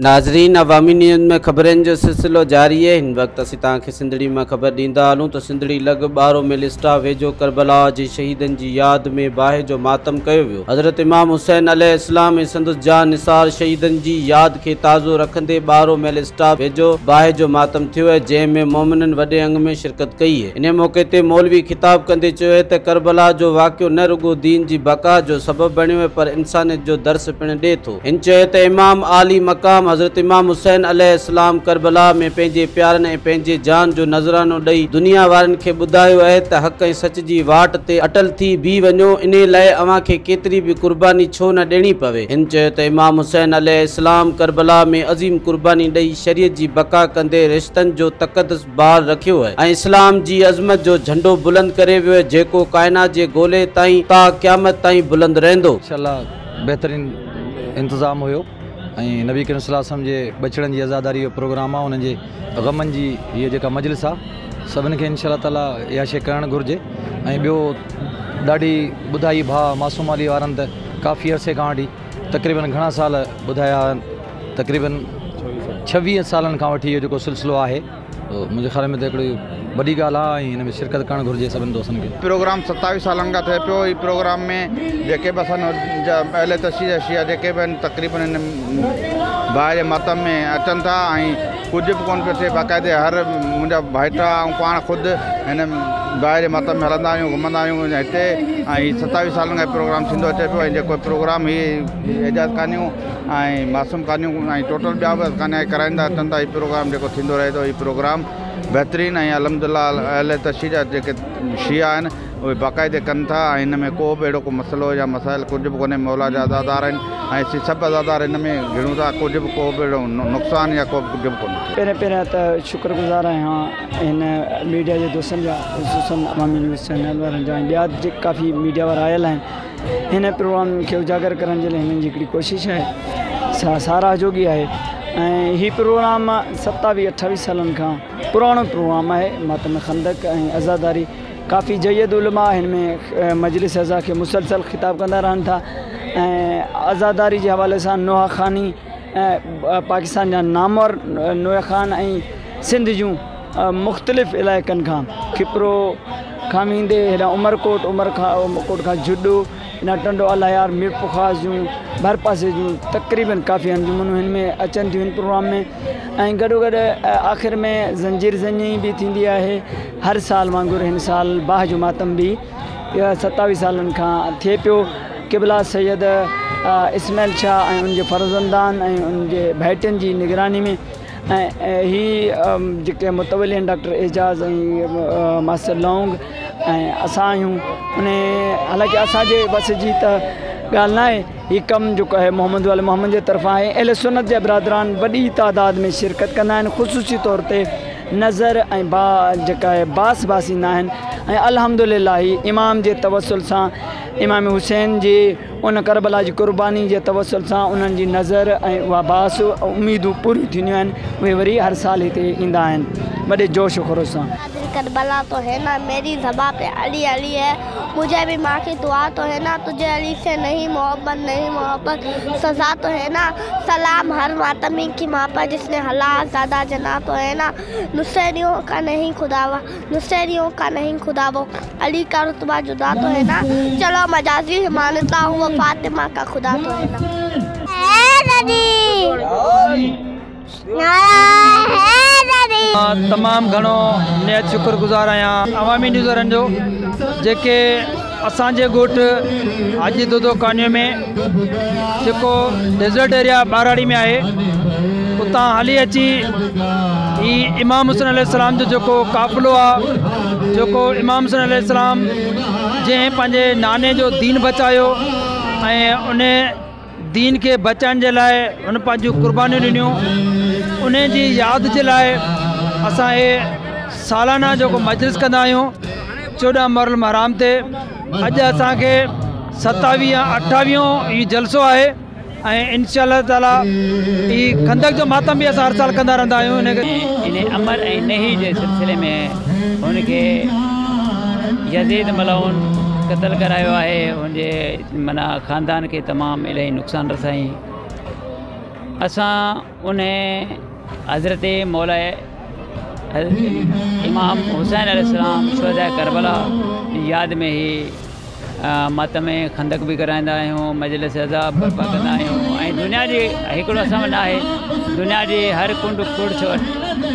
ناظرين عوامي نيوز ۾ خبرن جو سلسلو جاري آهي. هن وقت اسين توهان کي سنڌڙي مان خبر ڏيندا هلون ته سنڌڙي لڳ ٻارو ميل اسٽاپ ويجهو ڪربلا جي شهيدن جي ياد ۾ باهه جو ماتم ڪيو ويو. حضرت امام حسين عليه السلام ۽ سندس جان نثار شهيدن جي ياد کي تازو رکندي ٻارو ميل اسٽاپ ويجهو باهه جو ماتم ٿيو آهي جنهن ۾ مومنن وڏي انگ ۾ شرڪت ڪئي آهي. انهي موقعي تي مولوي خطاب ڪندي چيو آهي ته ڪربلا جو واقعو نه رڳو دين جي بقا جو سبب بڻيو آهي پر انسانيت جو درس پڻ ڏي ٿو. هن چيو ته امام عالي مقام حضرت امام حسين عليه السلام ڪربلا ۾ پنهنجي پيارن ۽ پنهنجي جان جو نذرانو ڏئي دنيا وارن کي ٻڌايو آهي ته حق ۽ سچ جي واٽ تي اٽل ٿي بيهي وڃو انهي لاء اوهان کي ڪيتري به قرباني ڇو نه ڏيڻي پوي. هن چيو ته امام حسين عليه السلام ڪربلا ۾ عظيم قرباني ڏئي شريعت جي بقا ڪندي رشتن جو تقدس بحال رکيو آهي ۽ اسلام جي عظمت جو جهنڊو بلند ڪري ويو آهي جيڪو ڪائنات جي گولي تائين تا قيامت تائين بلند رهندو. انشاء الله بهترين انتظام هيو ۽ نبي ڪريم صلي الله عليه وسلم جي ٻچڙن جي عزاداري جو پروگرام آهي انهن جي غمن جي هيء جيڪا مجلس آهي سڀني کي انشاء الله تعالي اها شيء ڪرڻ گهرجي ۽ ٻيو ڏاڍي ٻڌائي ڀاء معصوم علي وارن ته ڪافي عرصي کان وٺي تقريبن گهڻا سال ٻڌايا تقريبن 26 سالن کان وٺي اهو جيڪو سلسلو آهي منهنجي خيال ۾ ته هڪڙي وڏي ڳالهه آهي ۽ هن ۾ شرڪت ڪرڻ گهرجي سڀني دوستن کي. پروگرام 27 سالن کان ٿئي پيو هي پروگرام ۾ جيڪي به اسان جا اهل تشيع جا شيعا جيڪي به آهن تقريبن هن باهه جي ماتم ۾ اچن ٿا ۽ ڪجهه به ڪونه پيو ٿئي باقاعدي هر منهنجا ڀائٽا ۽ پاڻ خود هن باهه جي ماتم ۾ هلندا آهيون گهمندا آهيون هتي ۽ 27 سالن کان پروگرام ٿيندو اچي پيو ۽ جيڪو پروگرام هي اعجاز ڪانيون ۽ معصوم ڪانيون ۽ ٽوٽل ٻيا به ڪانيا ڪرائيندا اچن ٿا هي پروگرام جيڪو ٿيندو رهي ٿو هي پروگرام بهترين ۽ الحمد لله اهل تشيع جا جيڪي شيعا آهن اهي باقاعدي ڪن ٿا ۽ هن ۾ ڪو به اهڙو ڪو مسئلو يا مسائل ڪجهه به ڪونهي مولا جا عزادار آهن ۽ اسين سڀ عزادار هن ۾ گهڙون ٿا ڪجهه به ڪو به اهڙو نقصان يا ڪو به ڪجهه به ڪونهي. پهرين پهريان ته شڪر گذار آهيان هن ميڊيا جي دوستن جا خصوصن عوامي نيوز چينل وارن جا ۽ ٻيا جيڪي ڪافي ميڊيا وارا آيل آهن هن پروگرام کي اجاگر ڪرڻ جي لاء هنن جي هڪڙي ڪوشش آهي سا ساراهه جوڳي آهي ۽ هي پروگرام 27 28 سالن کان پراڻو پروگرام آهي ماتم خندق ۽ عزاداري ڪافي جيد علماء هن ۾ مجلس عزا کي مسلسل خطاب ڪندا رهن ٿا ۽ عزاداري جي حوالي سان نوحه خواني ۽ پاڪستان جا نامور نوحه خوان ۽ سنڌ جون مختلف علائقن کان کپرو کان ويندي هيڏانهن عمرڪوٽ عمرڪوٽ کان جهڏو هيڏانهن ٽنڊو الهيار ميرپورخاص جون ڀرپاسي جون تقريبن ڪافي انجمنون هن ۾ اچن ٿيون هن پروگرام ۾ ۽ گڏو گڏ آخر ۾ زنجير زني به ٿيندي آهي هر سال وانگر هن سال باهه جو ماتم به 27 سالن کان ٿئي پيو قبلا سيد اسماعيل شاهه ۽ ان جي فرزندان ۽ ان جي ڀائٽين جي نگراني ۾ ۽ هي جيڪي متولي آهن ڊاڪٽر اعجاز ۽ ماستر لونگ ۽ اسان آهيون ان حالانڪه اسانجي وس جي ته ڳالهه نه آهي هي ڪم جيڪو آهي محمد وال محمد جي طرفان آهي اهل سنت جا برادران وڏي تعداد ۾ شرڪت ڪندا آهن خصوصي طور تي نظر ۽ با جيڪا آهي باس باسيندا آهن ۽ الحمد لله امام جي توسل سان امام حسين جي ان ڪربلا جي قرباني جي توسل سان انهن جي نذر ۽ اها باس اميدون پوريون ٿينديون آهن اهي وري هر سال هتي ايندا آهن وڏي جوش و خروش سان. ڪربلا تو هي نا ميري زبان پي علي علي هي مجهي ڀي مان ڪي دعا تو هي نا تجهي علي سي نهين محبت نهين محبت سزا تو هي نا سلام هر ماتمي ڪي مان پر جس ني هلا زاده جنا تو هي نا نصيريون ڪا نهين خدا وا نصيريون ڪا نهين خدا وو علي ڪا رتبه جدا تو هي نا چلو مجازي مانتا هون وو فاطمه ڪا خدا تو هي نا. مان تمام گهڻو نهايت شڪر گذار آهيان عوامي نيوز وارن جو جيڪي اسان جي ڳوٺ حاجي دودو ڪانيو ۾ جيڪو ڊيزرٽ ايريا ٻهراڙي ۾ آهي اتان هلي اچي هي امام حسين عليه السلام جو جيڪو قافلو آ جيڪو امام حسين عليه السلام جنهن پنهنجي ناني جو دين بچايو ۽ ان دين کي بچائڻ جي لاء هن پنهنجون قربانيون ڏنيون ان جي ياد جي لاء اسان هي سالانه جيڪو مجلس ڪندا آهيون 14 محرم الحرام تي اڄ اسانکي 27 28 هي جلسو آهي ۽ انشاء الله تعالي هي خندق جو ماتم به اسان هر سال ڪندا رهندا آهيون ان کي. ان امر ۽ نهي جي سلسلي ۾ هن کي يزيد ملعون قتل ڪرايو آهي هن جي معنيٰ خاندان کي تمام الاهي نقصان رسائين. असां उन हज़रत मौला इमाम हुसैन अलैहिस्सलाम शुहदा करबला यादि में ही मातम खंदक बि कराईंदा आहियूं, मजलिस अज़ा बर्पा कंदा आहियूं। ऐं दुनिया जी हिकिड़ो असां वटि आहे, दुनिया जी हर कुंड कुड़छ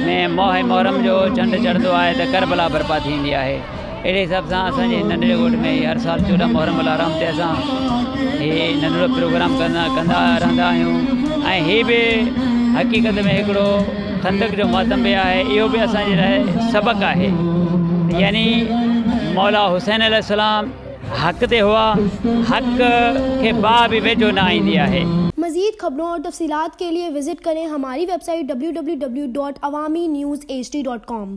में मोह मुहर्रम जो चंड चढ़ंदो आहे त करबला बर्पा थींदी आहे। अहिड़े हिसाब सां असांजे नंढड़े ॻोठ में हर साल 14 मुहर्रम उल हराम ते असां हे नंढड़ो प्रोग्राम कंदा कंदा रहंदा आहियूं। ऐं हीअ बि हक़ीक़त में हिकिड़ो खंदक जो मातम बि आहे, इहो बि असांजे लाइ सबक़ आहे। यानी मौला हुसैन अलैहिस्सलाम हक़ ते हुआ, हक़ खे बाह बि वेझो न ईंदी आहे। मज़ीद खबरों और तफसीलात के लिए विज़िट करें हमारी वेबसाइट www.awaminewshd.com।